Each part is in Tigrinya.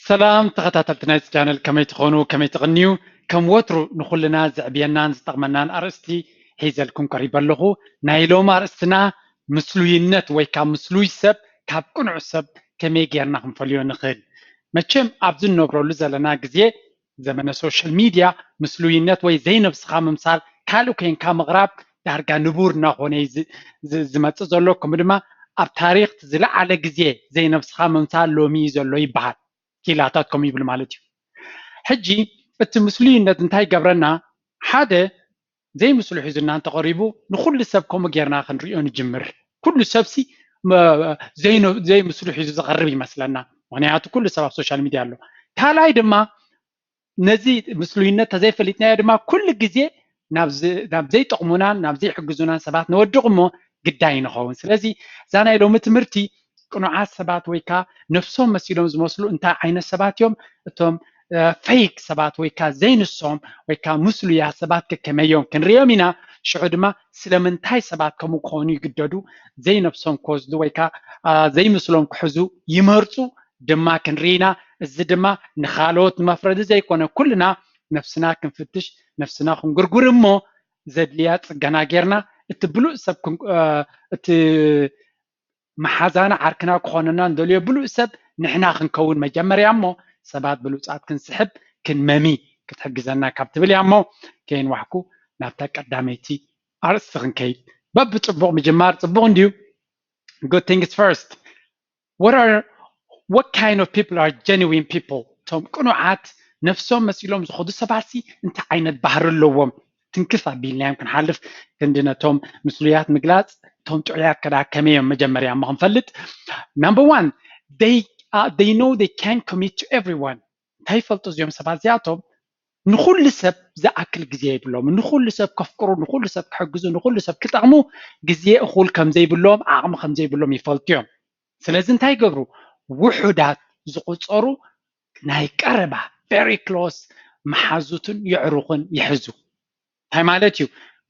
ሰላም ተኸታተልቲ ናይዚ ቻነል፣ ከመይ ትኾኑ? ከመይ ትቕንዩ? ከም ወትሩ ንኹልና ዘዕብየናን ዝጠቕመናን ኣርእስቲ ሒዘልኩም ቀሪበ ኣለኹ። ናይ ሎሚ ኣርእስትና ምስሉይነት ወይ ካብ ምስሉይ ሰብ ካብ ቅኑዕ ሰብ ከመይ ጌርና ክንፈልዮ ንኽእል? መቸም ኣብዚ እንነብረሉ ዘለና ግዜ ዘመነ ሶሻል ሚድያ ምስሉይነት ወይ ዘይነብስኻ ምምሳል ካልእ ኮይንካ ምቕራብ ዳርጋ ንቡር እናኾነ እዩ ዝ- ዝ- ዝመጽእ ዘሎ። ከምኡ ድማ ኣብ ታሪኽ ዝለዓለ ግዜ ዘይነብስኻ ምምሳል ሎሚ እዩ ዘሎ ይበሃል። ኪላታት ከምኡ ይብል ማለት እዩ። ሕጂ እቲ ምስሉይነት እንታይ ይገብረና? ሓደ ዘይምስሉ ሒዙና እንተቐሪቡ ንኹሉ ሰብ ከምኡ ጌርና ክንሪኦ ንጅምር። ኩሉ ሰብሲ ዘይምስሉ ሒዙ ዝቐርብ ይመስለና። ምክንያቱ ኩሉ ሰብ ኣብ ሶሻል ሚድያ ኣሎ። ካልኣይ ድማ ነዚ ምስሉይነት ተዘይፈሊጥናዮ ድማ ኩሉ ግዜ ናብ ዘይጠቕሙናን ናብ ዘይሕግዙናን ሰባት ንወድቕ እሞ ግዳይ ንኸውን። ስለዚ እዛ ናይ ሎሚ ትምህርቲ ቅኑዓት ሰባት ወይ ከዓ ነፍሶም መሲሎም ዝመስሉ እንታይ ዓይነት ሰባት እዮም? እቶም ፌክ ሰባት ወይ ከዓ ዘይንሶም ወይ ከዓ ምስሉያ ሰባት ከከመዮም ክንሪኦም ኢና። ሽዑ ድማ ስለምንታይ ሰባት ከምኡ ክኾኑ ይግደዱ? ዘይነፍሶም ክወስዱ ወይ ከዓ ዘይምስሎም ክሕዙ ይመርፁ ድማ ክንርኢ ኢና። እዚ ድማ ንኻልኦት ንመፍረዲ ዘይኮነ ኩልና ነፍስና ክንፍትሽ ነፍስና ክንጉርጉር እሞ ዘድልያ ፅገና ጌርና እቲ ብሉፅ ሰብ እቲ መሓዛና ዓርክና ክኾነና እንደልዮ ብሉእ ሰብ ንሕና ክንከውን መጀመርያ እሞ ሰባት ብሉጻት ክንስሕብ ክንመሚ ክትሕግዘና ካብ ትብል እያ እሞ ከይንዋሕኩ ናብታ ቀዳመይቲ ኣርእስቲ ክንከይድ። በብጽቡቕ ምጅማር ጽቡቕ እንድዩ። Good things first. What are what kind of people are genuine people? እቶም ቅኑዓት ነፍሶም መሲሎም ዝኸዱ ሰባትሲ እንታይ ዓይነት ባህሪ ኣለዎም? ትንክፍ ኣቢልናዮም ክንሓልፍ ክንዲ ነቶም ምስሉያት ምግላፅ እቶም ጥዑያት ከዳ ከመይ እዮም መጀመርያ እሞ ክንፈልጥ። Number one, they, uh, they know they can't commit to everyone. እንታይ ይፈልጡ እዚኦም ሰባት እዚኣቶም? ንኩሉ ሰብ ዝኣክል ግዜ የብሎም። ንኩሉ ሰብ ከፍቅሩ፣ ንኩሉ ሰብ ክሕግዙ፣ ንኩሉ ሰብ ክጠቕሙ ግዜ እኹል ከምዘይብሎም ዓቕሚ ከምዘይብሎም ይፈልጡ እዮም። ስለዚ እንታይ ይገብሩ? ውሑዳት ዝቁፀሩ ናይ ቀረባ very close መሓዙትን የዕሩኽን ይሕዙ። እንታይ ማለት እዩ?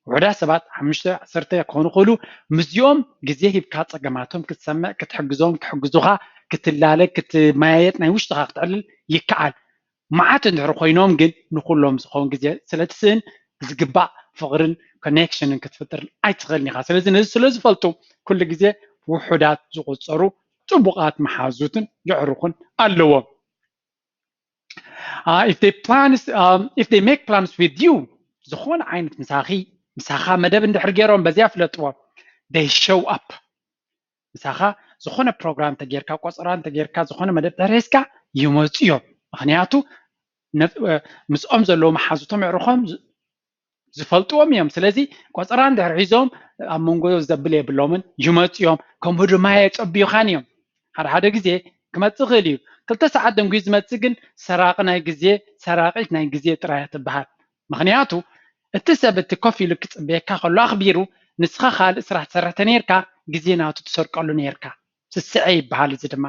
ውሑዳት ሰባት ሓሙሽተ ዓሰርተ ክኾኑ ክእሉ ምስዚኦም ግዜ ሂብካ ፀገማቶም ክትሰምዕ ክትሕግዞም ክሕግዙኻ ክትላለ ክትመያየጥ ናይ ውሽጥኻ ክትዕልል ይከኣል። መዓት እንድሕር ኮይኖም ግን ንኩሎም ዝኸውን ግዜ ስለትስእን ዝግባእ ፍቕርን ኮኔክሽንን ክትፍጥር ኣይትኽእልን ኢኻ። ስለዚ ነዚ ስለዝፈልጡ ኩሉ ግዜ ውሑዳት ዝቁፀሩ ፅቡቓት መሓዙትን የዕሩኽን ኣለዎም። Uh, if they plans, um, if they make plans with you ዝኾነ ዓይነት ምሳኺ ምሳኻ መደብ እንድሕር ገይሮም በዚያ ፍለጥዎ። They show up። ምሳኻ ዝኾነ ፕሮግራም ተጌርካ ቆፀራ እንተጌርካ ዝኾነ መደብ ተረስካ ይመፁ እዮም። ምክንያቱ ምስኦም ዘለዉ መሓዙቶም የዕሩኾም ዝፈልጥዎም እዮም። ስለዚ ቆፀራ እንድሕር ሒዞም ኣብ መንጎ ዘብል የብሎምን ይመፁ እዮም። ከምኡ ድማ የፀብዩኻን እዮም። ሓደ ሓደ ግዜ ክመፅእ ይኽእል እዩ። ክልተ ሰዓት ደንጉዩ ዝመፅእ ግን ሰራቒ ናይ ግዜ ሰራቒት ናይ ግዜ ጥራይ ትበሃል። ምክንያቱ እቲ ሰብ እቲ ኮፍ ኢሉ ክፅበየካ ከሎ ኣኽቢሩ ንስኻ ካልእ ስራሕ ትሰርሕ ተነይርካ ግዜ ናቱ ትሰርቀሉ ነይርካ። ስስዐ ይበሃል። እዚ ድማ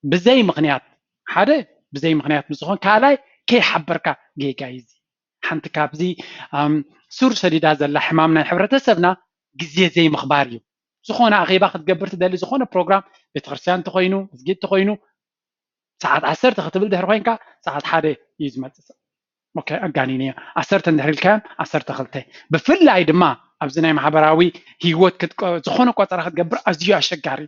ብዘይ ምክንያት ሓደ ብዘይ ምክንያት ምስዝኾን ካልኣይ ከይሓበርካ ጌጋ እዩ። ሓንቲ ካብዚ ሱር ሰዲዳ ዘላ ሕማም ናይ ሕብረተሰብና ግዜ ዘይምኽባር እዩ። ዝኾነ ኣኼባ ክትገብር ትደሊ ዝኾነ ፕሮግራም ቤተክርስትያን እንተኾይኑ መስጊድ እንተኾይኑ ሰዓት ዓሰርተ ክትብል ድሕሪ ኮይንካ ሰዓት ሓደ እዩ ዝመፅእ። ኦኬ ኣጋኒነ ዓሰርተ እንድሕር ኢልካዮም ዓሰርተ ክልተ። ብፍላይ ድማ ኣብዚ ናይ ማሕበራዊ ህይወት ዝኾነ ቆፀራ ክትገብር ኣዝዩ ኣሸጋሪ።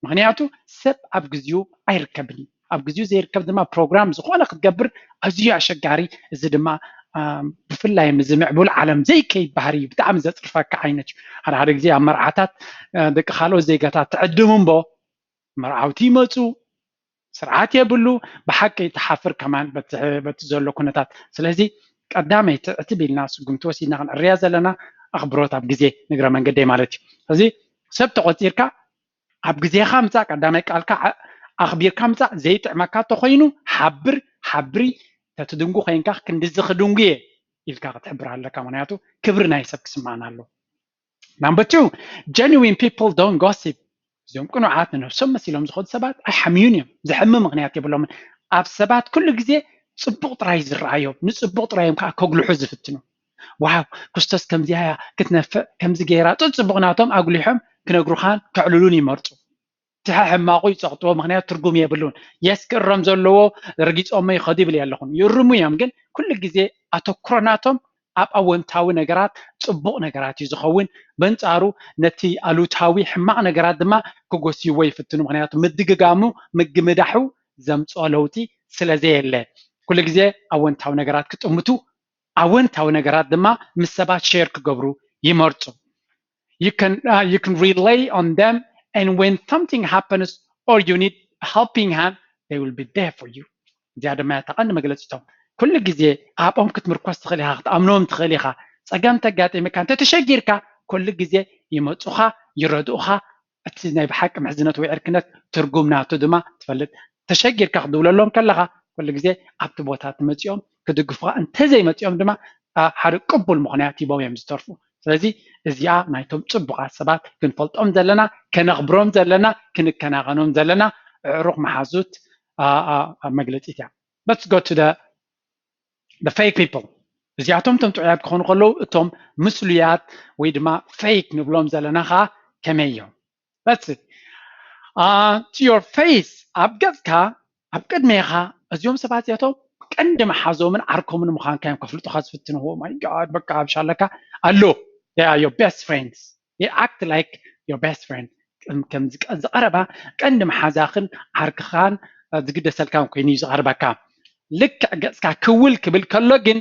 ምክንያቱ ሰብ ኣብ ግዜኡ ኣይርከብን እዩ። ኣብ ግዜኡ ዘይርከብ ድማ ፕሮግራም ዝኾነ ክትገብር ኣዝዩ ኣሸጋሪ። እዚ ድማ ብፍላይ እዚ ምዕቡል ዓለም ዘይከይድ ባህሪ እዩ። ብጣዕሚ ዘፅርፈካ ዓይነት እዩ። ሓደ ሓደ ግዜ ኣብ መርዓታት ደቂ ካልኦት ዜጋታት ትዕድሙ እምቦ መርዓውቲ ይመፁ ስርዓት የብሉ። ብሓቂ ትሓፍር ከማን በቲ ዘሎ ኩነታት። ስለዚ ቀዳመይቲ ዕትብ ኢልና ስጉምቲ ወሲድና ክንዕርያ ዘለና ኣኽብሮት ኣብ ግዜ ንግረ መንገደይ ማለት እዩ። እዚ ሰብ ተቆፂርካ ኣብ ግዜኻ ምፃእ ቀዳማይ ቃልካ ኣኽቢርካ ምፃእ ዘይጥዕመካ ተኮይኑ ሓብር ሓብሪ ተትድንጉ ኮይንካ ክንድዚ ክድንጉ እየ ኢልካ ክትሕብር ኣለካ። ምክንያቱ ክብሪ ናይ ሰብ ክስማዕና ኣሎ። Number two, genuine people don't gossip. እዚኦም ቅኑዓት ንነብሶም መሲሎም ዝኸዱ ሰባት ኣይሓምዩን እዮም። ዘሕሚ ምክንያት የብሎምን። ኣብ ሰባት ኩሉ ግዜ ፅቡቕ ጥራይ ዝረኣዮም ንፅቡቕ ጥራይ እዮም ከዓ ከጉልሑ ዝፍትኑ። ዋው ክርስቶስ ከምዚያ ክትነፍዕ ከምዚ ገይራ ፅቡቕ ናቶም ኣጉሊሖም ክነግሩኻን ከዕልሉን ይመርፁ። እቲ ሕማቑ ይፀቕጥዎ፣ ምክንያቱ ትርጉም የብሉን። የስ ክእረም ዘለዎ፣ ረጊፆሞ ይኸዱ ይብል ኣለኹም። ይእርሙ እዮም፣ ግን ኩሉ ግዜ ኣተኩሮ ናቶም ኣብ ኣወንታዊ ነገራት፣ ፅቡቕ ነገራት እዩ ዝኸውን። በንፃሩ ነቲ ኣሉታዊ ሕማቕ ነገራት ድማ ክጎስይዎ ይፍትኑ፣ ምክንያቱ ምድግጋሙ፣ ምግምዳሑ ዘምፅኦ ለውጢ ስለ ዘየለ። ኩሉ ግዜ ኣወንታዊ ነገራት ክጥምቱ፣ ኣወንታዊ ነገራት ድማ ምስ ሰባት ሼር ክገብሩ ይመርፁ። You can, uh, you can rely on them, and when something happens or you need helping hand, they will be there for you. እዚኣ ድማ እያ እታ ቀንዲ መግለፂቶም። ኩሉ ግዜ ኣብኦም ክትምርኮስ ትኽእል ኢኻ፣ ክትኣምኖም ትኽእል ኢኻ። ፀገም ተጋጢምካ እንተተሸጊርካ ኩሉ ግዜ ይመፁኻ፣ ይረድኡኻ። እቲ ናይ ብሓቂ ምሕዝነት ወይ ዕርክነት ትርጉም ናቱ ድማ ትፈልጥ። ተሸጊርካ ክትድውለሎም ከለኻ ኩሉ ግዜ ኣብቲ ቦታ መፂኦም ክድግፉኻ፣ እንተዘይመፂኦም ድማ ሓደ ቅቡል ምኽንያት ሂቦም እዮም ዝተርፉ። ስለዚ እዚኣ ናይቶም ፅቡቓት ሰባት ክንፈልጦም ዘለና፣ ከነኽብሮም ዘለና፣ ክንከናኸኖም ዘለና ኣዕሩኽ መሓዙት መግለፂት እያ። Let's go to the fake people። እዚኣቶም እቶም ጥዑያት ክኾኑ ከለዉ እቶም ምስሉያት ወይ ድማ ፌክ ንብሎም ዘለና ኸዓ ከመይ እዮም? That's it. Uh, to your face፣ ኣብ ገፅካ፣ ኣብ ቅድሜኻ። እዚኦም ሰባት እዚኣቶም ቀንዲ መሓዞምን ዓርኮምን ምዃንካ እዮም ከፍልጡኻ ዝፍትኑ። Oh my God፣ በቃ ኣብ ሻለካ ኣሎ። They are your best friends. They act like your best friend. ከም ዝቀረባ ቀንዲ መሓዛኽን ዓርክኻን ዝግደሰልካን ኮይኑ እዩ ዝቐርበካ። ልክዕ ገፅካ ክውል ክብል ከሎ ግን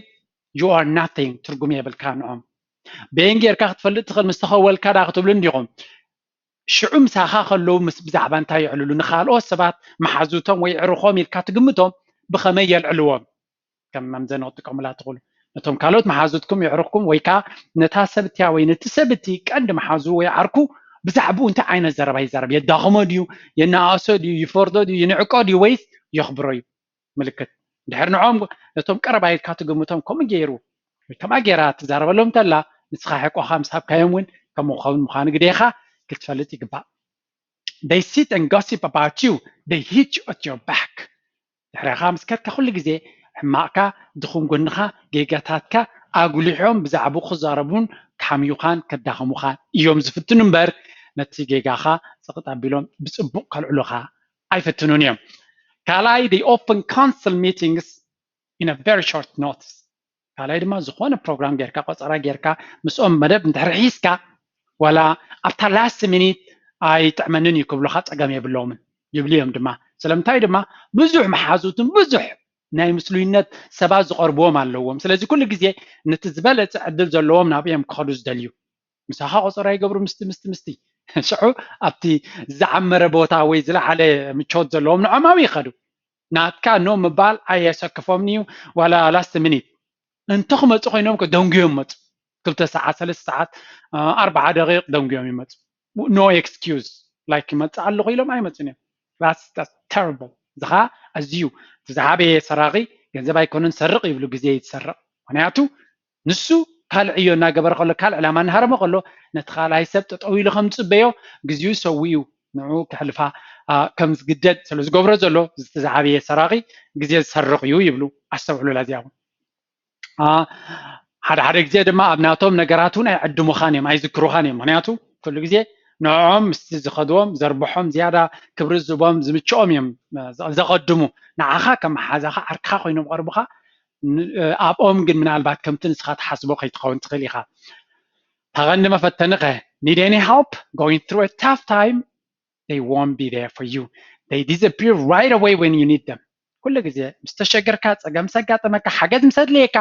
you are nothing፣ ትርጉም የብልካ ንዖም። በየን ጌርካ ክትፈልጥ ትኽእል? ምስ ተኸወልካ ዳ ክትብሉ እንዲኹም? ሽዑ ምሳኻ ከለዉ ምስ ብዛዕባ እንታይ የዕልሉ? ንኻልኦት ሰባት መሓዙቶም ወይ ዕርኾም ኢልካ ትግምቶም ብኸመይ የልዕልዎም? ከም መምዘኒ ክትጥቀሙላ ትኽእሉ። ነቶም ካልኦት መሓዙትኩም የዕርኽኩም ወይ ከዓ ነታ ሰብትያ ወይ ነቲ ሰብቲ ቀንዲ መሓዙ ወይ ዓርኩ ብዛዕባኡ እንታይ ዓይነት ዘረባ ይዛረብ? የዳኽሞ ድዩ? የነኣእሶ ድዩ? ይፈርዶ ድዩ? ይንዕቆ ድዩ? ወይስ የኽብሮ እዩ? ምልክት። ድሕሪ ንዖም ነቶም ቀረባ ኢልካ ትግምቶም ከምኡ ገይሩ ወይ ከምኣ ገይራ ትዛረበሎም እንተላ ንስኻ ሕቆኻ ምስ ሃብካዮም እውን ከምኡ ክኸውን ምዃኑ ግዴኻ ክትፈልጥ ይግባእ። They sit and gossip about you. They hit you at your back. ድሕሬኻ ምስ ከድካ ኩሉ ግዜ ሕማቕካ፣ ድኹም ጎንኻ፣ ጌጋታትካ ኣጉሊሖም ብዛዕባኡ ክዛረቡን ክሓምዩኻን ከዳኸሙኻን እዮም ዝፍትኑ እምበር ነቲ ጌጋኻ ጽቕጥ ኣቢሎም ብጽቡቕ ከልዕሉኻ ኣይፍትኑን እዮም። ካልኣይ፣ they often cancel meetings in a very short notice። ካልኣይ ድማ ዝኾነ ፕሮግራም ጌርካ ቆፀራ ጌርካ ምስኦም መደብ እንድሕር ሒዝካ ዋላ ኣብታ last minute ኣይጥዕመንን እዩ ክብሉኻ ፀገም የብሎምን ይብሉ እዮም ድማ። ስለምንታይ ድማ ብዙሕ መሓዙትን ብዙሕ ናይ ምስሉይነት ሰባት ዝቐርብዎም ኣለዎም። ስለዚ ኩሉ ግዜ ነቲ ዝበለፀ ዕድል ዘለዎም ናብኡ እዮም ክኸዱ ዝደልዩ። ምሳኻ ቆፀራ ይገብሩ ምስቲ ምስቲ ምስቲ ሽዑ ኣብቲ ዝዓመረ ቦታ ወይ ዝለዓለ ምቾት ዘለዎም ንዖማዊ ይኸዱ። ናትካ no ምባል ኣየሰክፎምን እዩ። ዋላ last minute እንተኽመፁ ኮይኖም ከ ደንጉዮም መፁ። ክልተ ሰዓት፣ ሰለስተ ሰዓት፣ ኣርባዓ ደቂቕ ደንጉዮም ይመፁ። No excuse። Like ይመፅእ ኣለኹ ኢሎም ኣይመፁን እዮም። That's terrible። እዚ ኸዓ ኣዝዩ እቲ ዝዓበየ ሰራቒ ገንዘብ ኣይኮነን ዝሰርቕ ይብሉ፣ ግዜ እዩ ዝሰርቕ። ምክንያቱ ንሱ ካልእ ዕዮ እናገበረ ከሎ፣ ካልእ ዕላማ እናሃረመ ከሎ ነቲ ካልኣይ ሰብ ጠጠው ኢሉ ከም ዝፅበዮ ግዜኡ ሰዊኡ ንዕኡ ከሕልፋ ከም ዝግደድ ስለ ዝገብሮ ዘሎ እቲ ዝዓበየ ሰራቒ ግዜ ዝሰርቕ እዩ ይብሉ። ኣስተውዕሉላ እዚኣ እውን። ሓደ ሓደ ግዜ ድማ ኣብ ናቶም ነገራት እውን ኣይዕድሙኻን እዮም፣ ኣይዝክሩኻን እዮም። ምክንያቱ ኩሉ ግዜ ንዕኦም ምስቲ ዝኸድዎም ዘርብሖም ዝያዳ ክብሪ ዝህቦም ዝምችኦም እዮም ዘቐድሙ። ንዓኻ ከም መሓዛኻ ዓርክኻ ኮይኖም ቀርቡኻ፣ ኣብኦም ግን ምናልባት ከምቲ ንስኻ ትሓስቦ ከይትኸውን ትኽእል ኢኻ። ተቐንዲ መፈተኒ ከ need any help going through a tough time? They won't be there for you. They disappear right away when you need them. ኩሉ ግዜ ምስ ተሸገርካ፣ ፀገም ምስ ኣጋጠመካ፣ ሓገዝ ምስ ኣድለየካ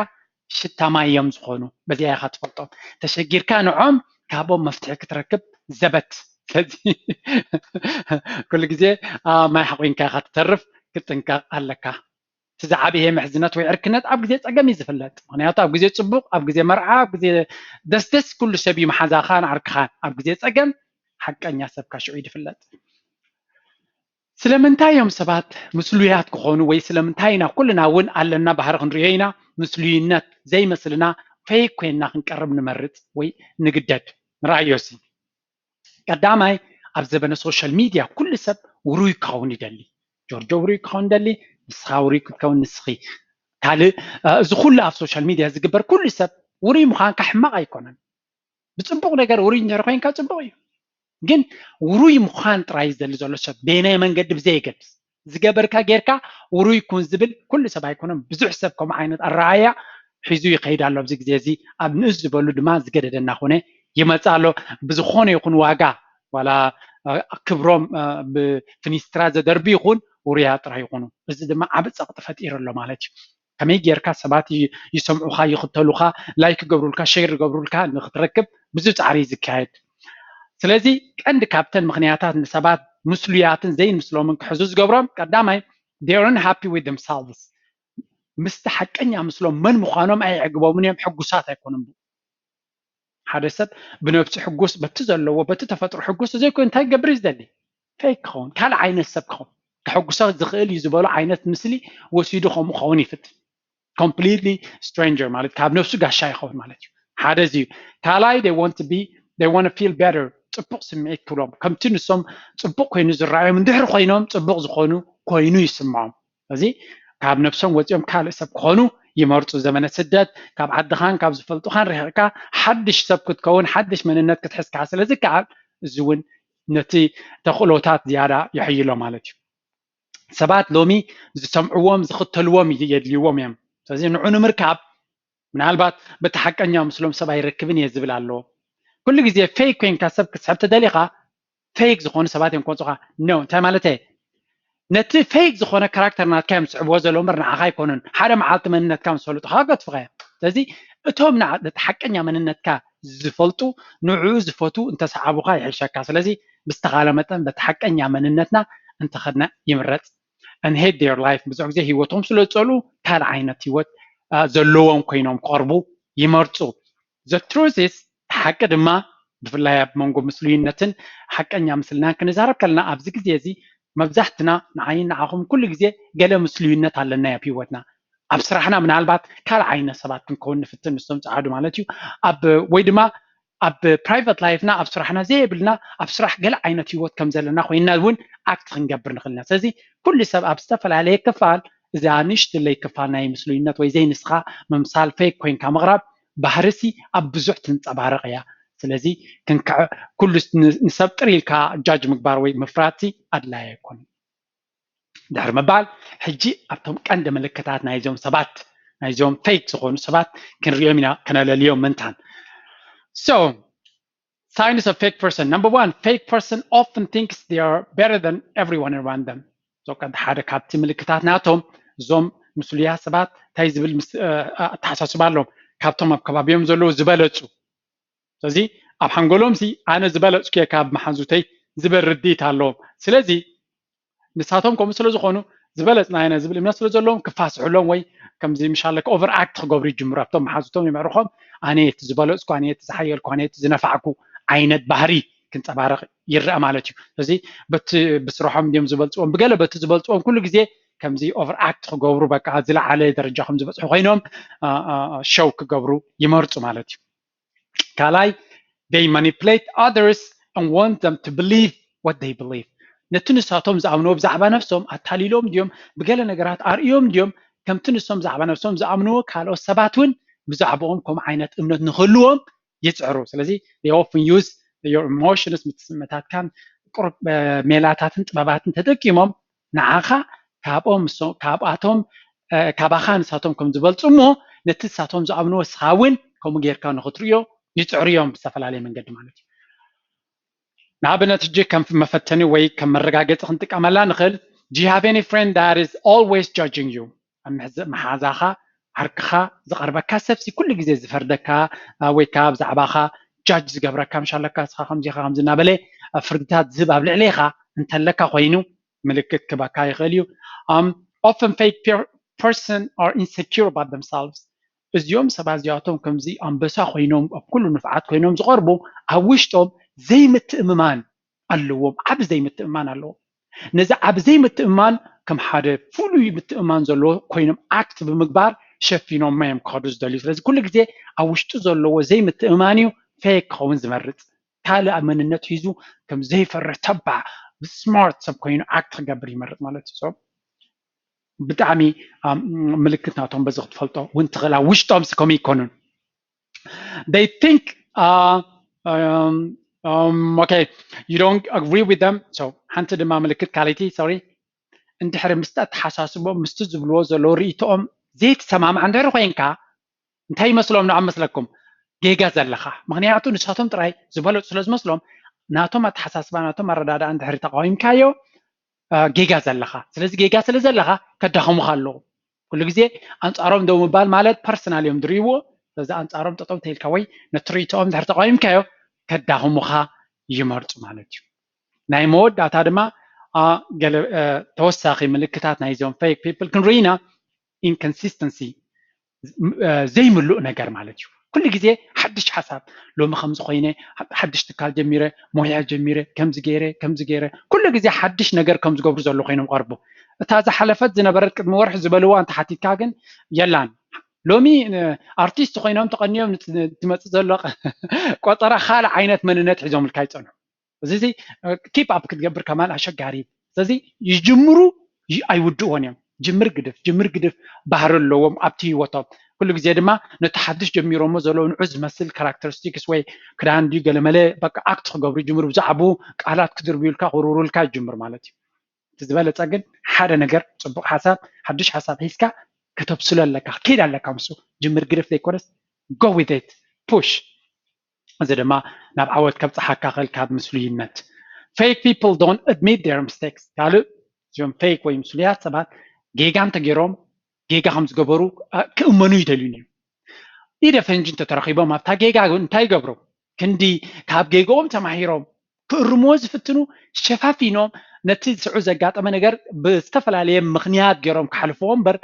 ሽታ ማይ እዮም ዝኾኑ። በዚኣ ኢኻ ትፈልጦም። ተሸጊርካ ንዖም ካብኦም መፍትሒ ክትረክብ ዘበት። ስለዚ ኩሉ ግዜ ማይ ሓቑንካ ኢኻ ትተርፍ፣ ክትጥንቀቕ ኣለካ። እቲ ዝዓበየ ምሕዝነት ወይ ዕርክነት ኣብ ግዜ ፀገም እዩ ዝፍለጥ። ምክንያቱ ኣብ ግዜ ፅቡቕ፣ ኣብ ግዜ መርዓ፣ ኣብ ግዜ ደስደስ ኩሉ ሰብ እዩ መሓዛኻን ዓርክኻን። ኣብ ግዜ ፀገም ሓቀኛ ሰብካ ሽዑ እዩ ዝፍለጥ። ስለምንታይ እዮም ሰባት ምስሉያት ክኾኑ ወይ ስለምንታይ ኢና ኩልና እውን ኣለና ባህሪ ክንሪኦ ኢና ምስሉይነት ዘይመስልና ፌክ ኮይንና ክንቀርብ ንመርፅ ወይ ንግደድ? ንርኣዮ ሲ ቀዳማይ ኣብ ዘበነ ሶሻል ሚድያ ኩሉ ሰብ ውሩይ ክኸውን ይደሊ። ጆርጆ ውሩይ ክኸውን ይደሊ፣ ንስኻ ውሩይ ክትከውን ንስኺ ካልእ። እዚ ኩሉ ኣብ ሶሻል ሚድያ ዝግበር ኩሉ ሰብ ውሩይ ምዃንካ ሕማቕ ኣይኮነን። ብፅቡቕ ነገር ውሩይ እንድሕር ኮይንካ ፅቡቕ እዩ። ግን ውሩይ ምዃን ጥራይ እዩ ዝደሊ ዘሎ ሰብ በየናይ መንገዲ ብዘየገድስ ዝገበርካ ጌርካ ውሩይ ኩን ዝብል ኩሉ ሰብ ኣይኮነን። ብዙሕ ሰብ ከምኡ ዓይነት ኣረኣእያ ሒዙ ይኸይድ ኣሎ። ኣብዚ ግዜ እዚ ኣብ ንእስ ዝበሉ ድማ ዝገደደና ኮነ ይመጽእ ኣሎ። ብዝኾነ ይኹን ዋጋ ዋላ ክብሮም ብፍኒስትራ ዘደርቢ ይኹን ውሩያ ጥራይ ይኹኑ። እዚ ድማ ዓቢ ጸቕጢ ፈጢሩ ኣሎ ማለት እዩ። ከመይ ጌርካ ሰባት ይሰምዑኻ፣ ይኽተሉኻ፣ ላይክ ይገብሩልካ፣ ሸር ይገብሩልካ ንክትረክብ ብዙ ጻዕሪ እዩ ዝካየድ። ስለዚ ቀንዲ ካብተን ምኽንያታት ንሰባት ምስሉያትን ዘይንስሎምን ክሕዙ ዝገብሮም ቀዳማይ they aren't happy with themselves፣ ምስቲ ሓቀኛ ምስሎም መን ምዃኖም ኣይዕግቦምን እዮም፣ ሕጉሳት ኣይኮኑን። ሓደ ሰብ ብነብሱ ሕጉስ በቲ ዘለዎ በቲ ተፈጥሮ ሕጉስ ዘይኮይኑ እንታይ ክገብር እዩ ዝደሊ? ፌክ ክኸውን፣ ካልእ ዓይነት ሰብ ክኸውን፣ ከሐጉሶ ዝኽእል እዩ ዝበሎ ዓይነት ምስሊ ወሲዱ ከምኡ ክኸውን ይፍትን። Completely stranger ማለት ካብ ነብሱ ጋሻ ይኸውን ማለት እዩ። ሓደ እዚ እዩ። ካልኣይ they want to be they want to feel better፣ ጽቡቕ ስምዒት ክብሎም፣ ከምቲ ንሶም ጽቡቕ ኮይኑ ዝረኣዮም እንድሕር ኮይኖም ጽቡቕ ዝኾኑ ኮይኑ ይስምዖም። እዚ ካብ ነብሶም ወፂኦም ካልእ ሰብ ክኾኑ ይመርፁ። ዘመነ ስደት ካብ ዓድኻን ካብ ዝፈልጡኻን ርሒቕካ ሓድሽ ሰብ ክትከውን ሓድሽ መንነት ክትሕዝካ ስለ ዝከኣል እዚ እውን ነቲ ተኽእሎታት ዝያዳ ይሕይሎ ማለት እዩ። ሰባት ሎሚ ዝሰምዕዎም ዝኽተልዎም የድልይዎም እዮም። ስለዚ ንዑ ንምርካብ ምናልባት በቲ ሓቀኛ ምስሎም ሰብ ኣይረክብን እየ ዝብል ኣለዎ። ኩሉ ግዜ ፌክ ኮይንካ ሰብ ክትስሕብ ተደሊኻ ፌክ ዝኾኑ ሰባት እዮም ክመፁኻ። ኖ እንታይ ማለት እየ? ነቲ ፌክ ዝኾነ ካራክተር ናትካ እዮም ዝስዕብዎ ዘለዉ እምበር ንዓኻ ኣይኮኑን። ሓደ መዓልቲ መንነትካ ምስ ፈለጡኻ ገድፉኻ እዮም። ስለዚ እቶም ነቲ ሓቀኛ መንነትካ ዝፈልጡ ንዕኡ ዝፈቱ እንተሰዓቡኻ ይሕሸካ። ስለዚ ብዝተኻለ መጠን በቲ ሓቀኛ መንነትና እንተኸድና ይምረፅ። And hate their life ብዙሕ ግዜ ህይወቶም ስለ ዝፀልኡ ካልእ ዓይነት ህይወት ዘለዎም ኮይኖም ክቐርቡ ይመርፁ። The truth is ሓቂ ድማ ብፍላይ ኣብ መንጎ ምስሉይነትን ሓቀኛ ምስልናን ክንዛረብ ከለና ኣብዚ ግዜ እዚ መብዛሕትና ንዓይን ንዓኹም ኩሉ ግዜ ገለ ምስሉይነት ኣለና ኣብ ህይወትና። ኣብ ስራሕና ምናልባት ካልእ ዓይነት ሰባት ክንከውን ንፍትን ንሶም ጸዓዱ ማለት እዩ። ኣብ ወይ ድማ ኣብ ፕራይቨት ላይፍና ኣብ ስራሕና ዘየብልና ኣብ ስራሕ ገለ ዓይነት ህይወት ከም ዘለና ኮይንና እውን ኣክት ክንገብር ንኽእል ኢና። ስለዚ ኩሉ ሰብ ኣብ ዝተፈላለየ ክፋል እዛ ንእሽትለይ ክፋል ናይ ምስሉይነት ወይ ዘይንስኻ ምምሳል ፌክ ኮይንካ ምቕራብ ባህርሲ ኣብ ብዙሕ ትንጸባረቕ እያ። ስለዚ ክንክዕ ኩሉ ንሰብ ጥር ኢልካ ጃጅ ምግባር ወይ ምፍራድሲ ኣድላይ ኣይኮን። ድሕሪ ምባል ሕጂ ኣብቶም ቀንዲ ምልክታት ናይዞም ሰባት ናይዞም ፌክ ዝኾኑ ሰባት ክንሪኦም ኢና ከነለልዮም ምንታን። So signs of fake person. Number one, fake person often thinks they are better than everyone around them. So ቀንዲ ሓደ ካብቲ ምልክታት ናቶም እዞም ምስሉያ ሰባት እንታይ ዝብል ኣተሓሳስባ ኣለዎም? ካብቶም ኣብ ከባቢኦም ዘለዉ ዝበለጹ። ስለዚ ኣብ ሓንጎሎም ሲ ኣነ ዝበለጽኩ እየ ካብ መሓዙተይ ዝብል ርድኢት ኣለዎም። ስለዚ ንሳቶም ከምኡ ስለ ዝኾኑ ዝበለጽና ኢና ዝብል እምነት ስለ ዘለዎም ክፋስሕሎም ወይ ከምዚ ምሻለካ ኦቨር ኣክት ክገብሩ ይጅምሩ። ኣብቶም መሓዙቶም ይምዕርኾም ኣነ እቲ ዝበለጽኩ፣ ኣነ እቲ ዝሓየልኩ፣ ኣነ እቲ ዝነፋዕኩ ዓይነት ባህሪ ክንጸባረቕ ይረአ ማለት እዩ። ስለዚ በቲ ብስርሖም እንዲዮም ዝበልጽዎም ብገለ በቲ ዝበልጽዎም ኩሉ ግዜ ከምዚ ኦቨር ኣክት ክገብሩ በቃ ዝለዓለ ደረጃ ከም ዝበጽሑ ኮይኖም ሸው ክገብሩ ይመርጹ ማለት እዩ። ካልኣይ they manipulate others and want them to believe what they believe። ነቲ ንሳቶም ዝኣምንዎ ብዛዕባ ነፍሶም ኣታሊሎም ድዮም ብገለ ነገራት ኣርእዮም ድዮም ከምቲ ንሶም ብዛዕባ ነፍሶም ዝኣምንዎ ካልኦት ሰባት እውን ብዛዕባኦም ከምኡ ዓይነት እምነት ንክህልዎም ይፅዕሩ። ስለዚ they often use your emotions ምትስምዕታትካን ቁሩብ ሜላታትን ጥበባትን ተጠቂሞም ንዓኻ ካብኦም ካብኣቶም ካባኻ ንሳቶም ከም ዝበልፁ እሞ ነቲ ንሳቶም ዝኣምንዎ ንስኻ እውን ከምኡ ጌርካ ንክትርእዮ ይፅዕሩ እዮም ብዝተፈላለየ መንገዲ ማለት እዩ። ንኣብነት ሕጂ ከም መፈተኒ ወይ ከም መረጋገፂ ክንጥቀመላ ንኽእል do you have any friend that is always judging you? ኣብ መሓዛኻ ዓርክኻ ዝቐርበካ ሰብሲ ኩሉ ግዜ ዝፈርደካ ወይ ከዓ ብዛዕባኻ ጃጅ ዝገብረካ ምሽ ኣለካ እስኻ ከምዚኻ ከምዚ እናበለ ፍርድታት ዝህብ ኣብ ልዕሌኻ እንተለካ ኮይኑ ምልክት ክበካ ይኽእል እዩ። Often fake person are insecure about themselves። እዚኦም ሰባት እዚኣቶም ከምዚ ኣንበሳ ኮይኖም ኣብ ኩሉ ንፍዓት ኮይኖም ዝቐርቡ ኣብ ውሽጦም ዘይምትእምማን ኣለዎም። ዓብ ዘይምትእምማን ኣለዎም። ነዚ ዓብ ዘይምትእምማን ከም ሓደ ፍሉይ ምትእምማን ዘለዎ ኮይኖም ኣክት ብምግባር ሸፊኖም እዮም ክኸዱ ዝደልዩ። ስለዚ ኩሉ ግዜ ኣብ ውሽጡ ዘለዎ ዘይምትእምማን እዩ ፌክ ክኸውን ዝመርፅ። ካልእ ኣብ መንነት ሒዙ ከም ዘይፈርህ ተባዕ ስማርት ሰብ ኮይኑ ኣክት ክገብር ይመርፅ ማለት እዩ። ብጣዕሚ ምልክት ናቶም በዚ ክትፈልጦ እውን ትኽእል። ኣብ ውሽጦም ሲ ከምኡ ይኮኑን። They think uh, um, okay, you don't agree with them, so ሓንቲ ድማ ምልክት ካልኣይቲ። Sorry፣ እንድሕሪ ምስቲ ኣተሓሳስቦም ምስቲ ዝብልዎ ዘለዉ ርእይቶኦም ዘይትሰማማዕ እንድሕሪ ኮይንካ እንታይ ይመስሎም ንዓ መስለኩም? ጌጋ ዘለኻ። ምክንያቱ ንሳቶም ጥራይ ዝበለፁ ስለ ዝመስሎም ናቶም ኣተሓሳስባ ናቶም ኣረዳድኣ እንድሕሪ ተቃዊምካዮ ጌጋ ዘለኻ። ስለዚ ጌጋ ስለ ዘለኻ ከዳኽሙኻ ኣለዉ። ኩሉ ግዜ ኣንፃሮም ደው ምባል ማለት ፐርሰናል እዮም ዝርእይዎ። ስለዚ ኣንፃሮም ጠጠው ተይልካ ወይ ነቲ ርእይቶኦም እንድሕር ተቃዊምካዮ ከዳኽሙኻ ይመርፁ ማለት እዩ። ናይ መወዳእታ ድማ ገለ ተወሳኺ ምልክታት ናይዞም fake people ክንርኢ ኢና። Inconsistency፣ ዘይምሉእ ነገር ማለት እዩ። ኩሉ ግዜ ሓድሽ ሓሳብ፣ ሎሚ ከምዚ ኮይነ፣ ሓድሽ ትካል ጀሚረ፣ ሞያ ጀሚረ፣ ከምዚ ገይረ ከምዚ ገይረ፣ ኩሉ ግዜ ሓድሽ ነገር ከም ዝገብሩ ዘሎ ኮይኖም ቀርቡ። እታ ዝሓለፈት ዝነበረት ቅድሚ ወርሒ ዝበልዋ እንተሓቲትካ ግን የላን። ሎሚ ኣርቲስት ኮይኖም ተቐንዮም ትመፅእ ዘሎ ቆፀራ ካልእ ዓይነት መንነት ሒዞምልካ ይፀንሑ። እዚ keep up ክትገብር ከማን ኣሸጋሪ እዩ። ስለዚ ይጅምሩ ኣይውድእዎን እዮም። ጅምር ግድፍ ጅምር ግድፍ ባህሪ ኣለዎም ኣብቲ ህይወቶም። ኩሉ ግዜ ድማ ነቲ ሓድሽ ጀሚሮሞ ዘለዉ ንዑ ዝመስል characteristics ወይ ክዳን ድዩ ገለመለ በቃ act ክገብሩ ይጅምሩ። ብዛዕባኡ ቃላት ክድርብዩልካ ክውርውሩልካ ይጅምሩ ማለት እዩ። እቲ ዝበለፀ ግን ሓደ ነገር ፅቡቅ ሓሳብ ሓድሽ ሓሳብ ሒዝካ ከተብስሎ ኣለካ ክትከይድ ኣለካ ምስኡ። ጅምር ግድፍ ዘይኮነስ go with it push። እዚ ድማ ናብ ዓወት ከብፅሓካ ክእል ካብ ምስሉይነት። Fake people don't admit their mistakes። ካልእ እዚኦም fake ወይ ምስሉያት ሰባት ጌጋ እንተገይሮም ጌጋ ከም ዝገበሩ ክእመኑ ይደልዩን እዮም። ኢደ ፈንጂ እንተተረኺቦም ኣብታ ጌጋ እንታይ ይገብሩ? ክንዲ ካብ ጌጋኦም ተማሂሮም ክእርምዎ ዝፍትኑ ሸፋፊኖም ነቲ ስዑ ዘጋጠመ ነገር ብዝተፈላለየ ምክንያት ገይሮም ክሓልፍዎ እምበር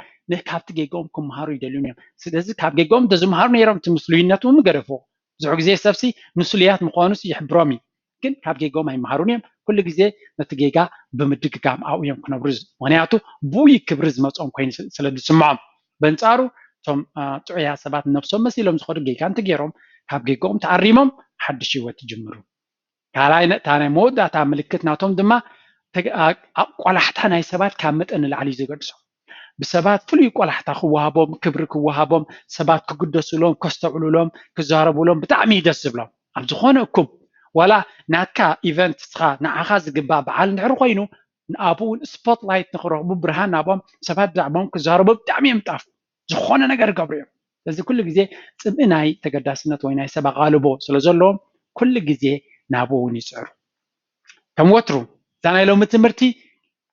ካብቲ ጌጋኦም ክመሃሩ ይደልዩን እዮም። ስለዚ ካብ ጌጋኦም እንተዝመሃሩ ነይሮም እቲ ምስሉይነት እውን ምገደፍዎ። ብዙሕ ግዜ ሰብሲ ምስሉያት ምዃኑስ ይሕብሮም እዩ፣ ግን ካብ ጌጋኦም ኣይመሃሩን እዮም። ኩሉ ግዜ ነቲ ጌጋ ብምድግጋም ኣብኡ እዮም ክነብሩ፣ ምክንያቱ ብኡይ ክብሪ ዝመፅኦም ኮይኑ ስለ ዝስምዖም። በንፃሩ እቶም ጥዑያት ሰባት ነብሶም መሲሎም ዝኸዱ ጌጋ እንተገይሮም ካብ ጌጋኦም ተኣሪሞም ሓድሽ ህይወት ይጅምሩ። ካልኣይ እታ ናይ መወዳእታ ምልክት ናቶም ድማ ቆላሕታ ናይ ሰባት ካብ መጠን ንላዕሊ እዩ ዘገድሶም። ብሰባት ፍሉይ ቆላሕታ ክወሃቦም፣ ክብሪ ክወሃቦም፣ ሰባት ክግደሱሎም፣ ከስተውዕሉሎም፣ ክዛረቡሎም ብጣዕሚ እዩ ደስ ዝብሎም። ኣብ ዝኾነ እኩብ ዋላ ናትካ event ንስኻ ንዓኻ ዝግባእ በዓል እንድሕር ኮይኑ ኣብኡ እውን spotlight ንክረኽቡ ብርሃን ናብኦም ሰባት ብዛዕባኦም ክዛረቡ ብጣዕሚ እዮም ጣፍ ዝኾነ ነገር ይገብሩ እዮም። ስለዚ ኩሉ ግዜ ፅምኢ ናይ ተገዳስነት ወይ ናይ ሰብ ኣቓልቦ ስለ ዘለዎም ኩሉ ግዜ ናብኡ እውን ይፅዕሩ። ከም ወትሩ እዛ ናይ ሎሚ ትምህርቲ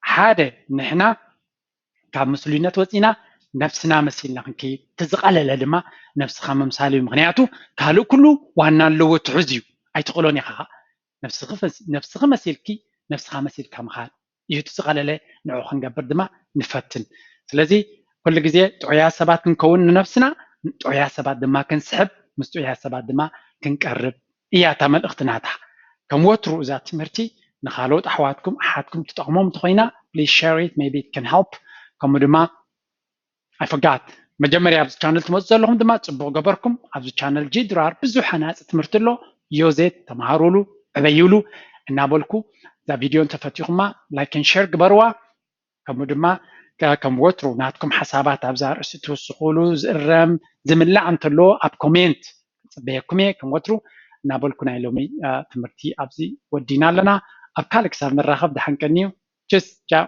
ሓደ ንሕና ካብ ምስሉይነት ወፂና ነብስና መሲልና ክንከይድ፣ እቲ ዝቐለለ ድማ ነብስኻ ምምሳል እዩ። ምክንያቱ ካልእ ኩሉ ዋና ኣለዎ ትሕዝ እዩ ኣይትኽእሎን ኢኻ። ነብስኺ መሲልኪ ነብስኻ መሲልካ ምኻድ እዩ እቲ ዝቐለለ። ንዑ ክንገብር ድማ ንፈትን። ስለዚ ኩሉ ግዜ ጥዑያት ሰባት ክንከውን ንነብስና ጥዑያት ሰባት ድማ ክንስሕብ ምስ ጥዑያት ሰባት ድማ ክንቀርብ እያ እታ መልእኽቲ ናታ። ከም ወትሩ እዛ ትምህርቲ ንኻልኦት ኣሕዋትኩም ኣሓትኩም ትጠቕሞም እንተኾይና please share it, maybe it can help። ከምኡ ድማ I forgot መጀመርያ ኣብዚ ቻነል ትመፁ ዘለኹም ድማ ፅቡቕ ገበርኩም። ኣብዚ ቻነል ጂ ድራር ብዙሕ ሃናፂ ትምህርቲ ኣሎ። ዮዜት ተምሃሩሉ ዕበዩሉ እናበልኩ እዛ ቪድዮ እንተፈቲኹማ like and share ግበርዋ። ከምኡ ድማ ከም ወትሩ ናትኩም ሓሳባት ኣብዚ ኣርእስቲ ትውስኹሉ ዝእረም ዝምላዕ እንተሎ ኣብ ኮሜንት ክፅበየኩም እየ። ከም ወትሩ እናበልኩ ናይ ሎሚ ትምህርቲ ኣብዚ ወዲና ኣለና። ኣብ ካልእ ክሳብ ንራኸብ ደሓን ቀንዩ። ችስ ቻው።